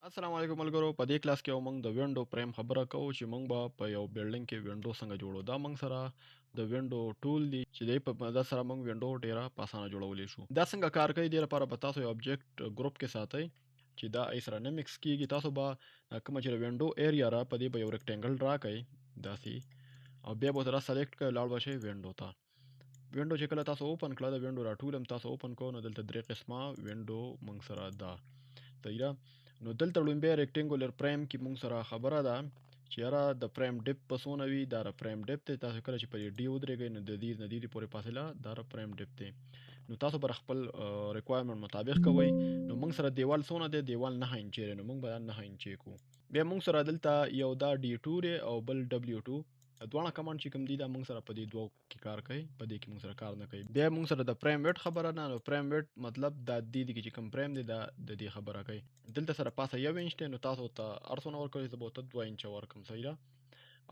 السلام علیکم ملګرو، په دې کلاس کې موږ د وینډو فریم خبره کوو چې موږ به په یو بلډینګ کې وینډو څنګه جوړو. دا موږ سره د وینډو ټول دی چې د په مدد سره موږ وینډو ډیره په اسانه جوړولی شو. دا څنګه کار کوي؟ دې لپاره به تاسو یو ابجیکټ ګروپ کې ساتئ چې دا ای سره نه مکس کیږي. تاسو به کومه چې وینډو ایریا را په دې به یو ریکټینګل ډرا کړئ داسې، او بیا به ورته سلیکټ کړئ، لاړ به شئ وینډو ته. وینډو چې کله تاسو اوپن کړه، د وینډو راټول هم تاسو اوپن کړو، نو دلته درې قسمه وینډو موږ سره ده، صحیح ده. نو دلته لومبی ریکټینګولر فریم کې موږ سره خبره ده چې یاره د فریم ډیپ به څونه وي. دا د فریم ډیپ دی، تاسو کله چې په دې ډي ودرېږئ نو د دې نه دې پورې فاصله دا د فریم ډیپ دی. نو تاسو به خپل ریکوایرمنټ مطابق کوئ. نو موږ سره دیوال څونه دی؟ دیوال 9 انچې دی، نو موږ به دا 9 انچې کوو. بیا موږ سره دلته یو دا ډي 2 دی او بل ډبلیو 2، دواړه کمانډ چې کوم دي دا موږ سره په دې دوو کې کار کوي، په دې کې موږ سره کار نه کوي. بیا موږ سره د فریم ویټ خبره نه، نو فریم ویټ مطلب دا دې دي کې چې کوم فریم دی دا د دې خبره کوي. دلته سره پاسه 1 انچ دی، نو تاسو ته هر څونه ورکوي، زه به ورته 2 انچه ورکړم، صحیح ده.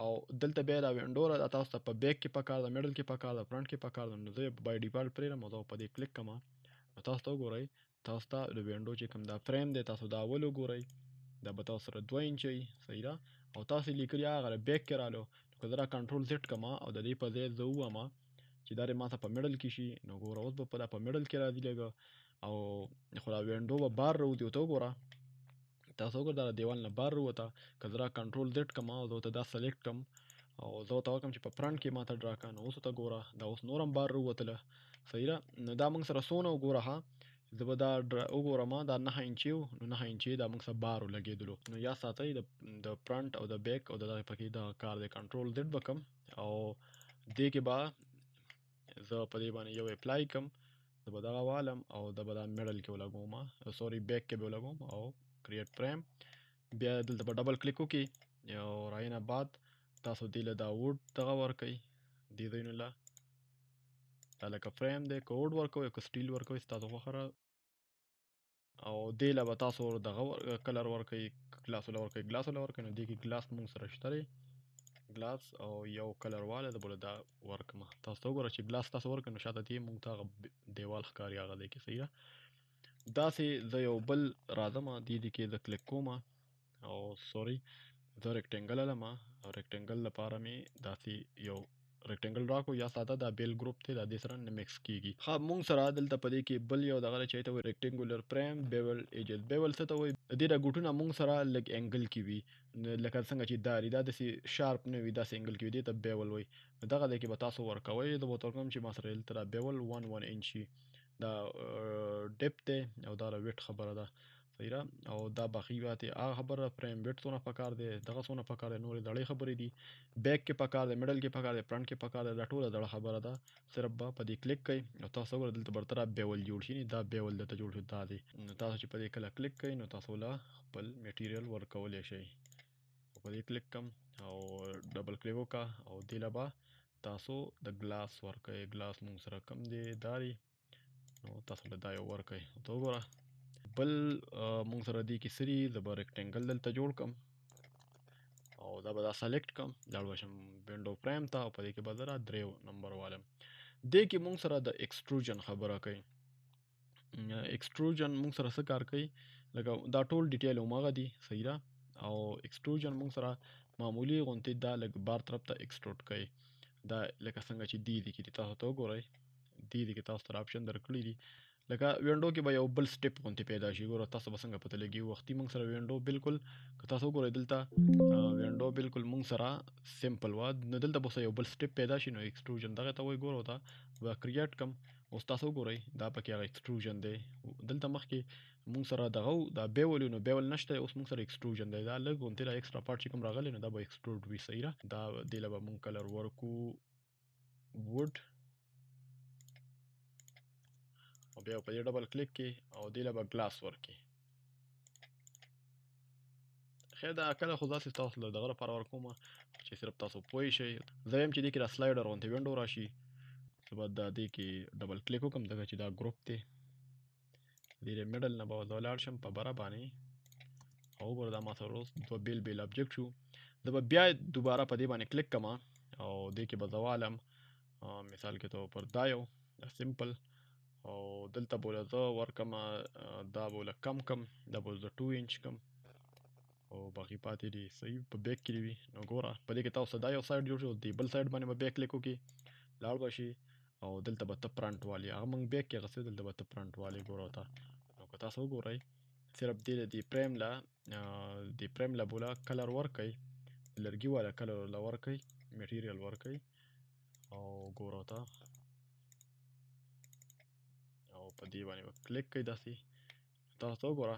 او دلته بیا دا وینډو را ده، تاسو ته په بیک کې پکار ده، میډل کې پکار ده، فرنټ کې پکار ده. نو زه یې بای ډیفالټ پرېږدم او زه په دې کلیک کړم. نو تاسو ته وګورئ، تاسو ته د وینډو چې کوم دا فریم دی تاسو دا اول وګورئ، دا به تاسو سره 2 انچه وي، صحیح ده. او تاسو یې لیکلي هغه بیک کې رالو، نو که زه دا کنټرول زیډ کړم او د دې په ځای زه ووایم چې دا دې ما ته په میډل کې شي، نو ګوره اوس به په دا په میډل کې راځي لږ، او خو دا وینډو به بار راوځي. ورته وګوره، تاسو وګوره دا د دیوال نه بار راووته. که زه دا کنټرول زیډ کړم او زه ورته دا سلیکټ کړم او زه ورته وکړم چې په فرنټ کې ما ته ډرا کړه، نو اوس ورته ګوره دا اوس نور هم بار راووتله، صحیح ده. نو دا موږ سره څونه وګوره، ها زه به دا وګورم، دا 9 انچې و، نو 9 انچې دا موږ سره بار ولګېدلو. نو یا ساتئ د فرنټ او د بیک او د دغې پکې دا کار دی. کنټرول زیډ به کړم او دې کې به زه په دې باندې یو اپلای کړم، زه به دغه والم او دا به دا میډل کې ولګوم، سوري بیک کې به ولګوم او کریټ فریم. بیا دلته به ډبل کلیک وکړي او راینه بعد تاسو دې له دا ووډ دغه ورکئ، دې ځایونو له دا لکه فریم دی، که ووډ ورکوئ که سټیل ورکوئ ستاسو خوښه را. او دې له به تاسو دغه کلر ورکئ، ګلاس له ورکئ، ګلاس له ورکئ. نو دې کې ګلاس موږ سره شته دی، ګلاس او یو کلر والی زه به له دا ورکړم. تاسو ته وګوره چې ګلاس تاسو ورکړئ نو شاته دې موږ ته هغه دیوال ښکاري هغه ځای کې، صحیح ده. داسې زه یو بل راځم، دې دې کې زه کلیک کوم او سوري زه ریکټینګل لم، او ریکټینګل لپاره مې داسې یو ریکټینګل راکړو. یا ساده دا بیل ګروپ دی، دا دې سره نه مکس کیږي. ښه، موږ سره دلته په دې کې بل یو دغه دی چې ته وایي ریکټینګولر فریم بیول ایجز. بیول څه ته وایي؟ د دې دا ګوټونه موږ سره لږ انګل کې وي، لکه څنګه چې دا دی، دا داسې شارپ نه وي، داسې انګل کې وي، دې ته بیول وایي. نو دغه ځای کې به تاسو ورکوئ. زه به ورته ورکوم چې ما سره دلته دا بیول 1 1 انچ وي، دا ډیپ دی او دا د ویټ خبره ده، صحیح ده. او دا باقي پاتې هغه خبره ده، فریم ویټ څونه پکار دی، دغه څونه پکار دی، نورې دړې خبرې دي. بیک کې پکار دی، میډل کې پکار دی، فرنټ کې پکار دی، دا ټوله دړه خبره ده. صرف به په دې کلیک کوئ او تاسو وګورئ دلته به ورته بیول جوړ شي، دا بیول دلته جوړ شو دا دی. نو تاسو چې په دې کله کلیک کوئ نو تاسو له خپل میټیریل ورکولی شئ. په دې کلیک کړم او ډبل کلیک وکړه او دې له به تاسو د ګلاس ورکوئ. ګلاس موږ سره کم دی دا دی، نو تاسو له دا یو ورکوئ. ته وګوره بل موږ سره دې کې څه دي، زه به ریکټینګل دلته جوړ کړم او دا به دا سلیکټ کړم، لاړ به شم وینډو فریم ته او په دې کې به زه را 3 نمبر والم. دې کې موږ سره د اکسټروژن خبره کوي. اکسټروژن موږ سره څه کار کوي؟ لکه دا ټول ډیټیل هماغه دي، صحیح ده. او اکسټروژن موږ سره معمولي غونتې دا لږ بار طرف ته اکسټروډ کوي، دا لکه څنګه چې دې دي کې دي، تاسو ته وګورئ دې دي کې تاسو ته آپشن درکړي دي. لکه وینډو کې به یو بل سټیپ غونتې پیدا شي، ګوره تاسو به څنګه پته لګي. وختي موږ سره وینډو بالکل که تاسو وګورئ دلته، وینډو بالکل موږ سره سمپل وه، نو دلته به یو بل سټیپ پیدا شي. نو اکسټروژن دغه ته وایي، ګوره ورته به کریټ کړم. اوس تاسو وګورئ دا پکې هغه اکسټروژن دی. دلته مخکې موږ سره دغه و، دا بیول و، نو بیول نشته، اوس موږ سره اکسټروژن دی. دا لږ غونتې دا اکسټرا پارټ چې کوم راغلی نو دا به اکسټروډ وي، صحیح ده. دا دې له به موږ کلر ورکو ووډ، او بیا په دې ډبل کلیک کې او دې له به ګلاس ورکړي. خیر دا کله خو داسې تاسو له دغه لپاره ورکوم چې صرف تاسو پوه شئ. زه وایم چې دې کې دا سلایډر غونتې وینډو راشي، زه به دا دې کې ډبل کلیک وکړم، ځکه چې دا ګروپ دی. دې د میډل نه به زه ولاړ شم په بره باندې او وګوره دا ما سره اوس دوه بېل بېل ابجیکټ شو. زه به بیا دوباره په دې باندې کلیک کړم او دې کې به زه والم، مثال کې طور پر دا یو دا سمپل، او دلته به له زه ورکړم، دا به له کم کم، دا به زه 2 انچ کم، او باقي پاتې دي صحیح په بیک کې وي. نو ګوره په دې کې تاسو دا یو سایډ جوړ شو، دی بل سایډ باندې به بیا کلیک وکړي، لاړ به شي او دلته به ته پرنټ والي، هغه موږ بیک کې اخیستی، دلته به ته پرنټ والي. ګوره ته نو که تاسو وګورئ صرف دې د فریم له د فریم له بوله کلر ورکئ، لرګي والا کلر له ورکئ، میټیریل ورکئ او ګوره ته او په دې باندې به کلیک کړئ داسې. تاسو ته وګوره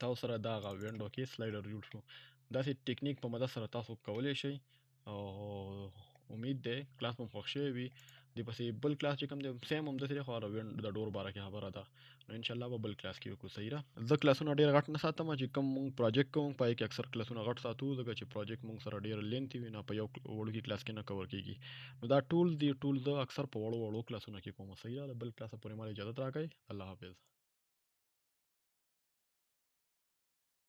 تاسو سره دا هغه وینډو کې سلایډر جوړ شو. داسې ټکنیک په مدد سره تاسو کولی شئ او امید دی کلاس به مو خوښ شوی وي. د پسې بل کلاس چې کوم دی سیم همداسې دی، خو هغه د ډور باره کې خبره ده، نو انشاءالله به بل کلاس کې وکړو. صحیح ده. زه کلاسونه ډېر غټ نه ساتم، چې کوم مونږ پروجیکټ کوو په هغې کې اکثر کلاسونه غټ ساتو، ځکه چې پروجیکټ مونږ سره ډېر لینتي وي، نه په یو وړوکي کلاس کې نه کور کېږي. نو دا ټول دي ټول زه اکثر په وړو وړو کلاسونو کې کوم. صحیح ده. د بل کلاسه پورې مال اجازت راکړئ. الله حافظ.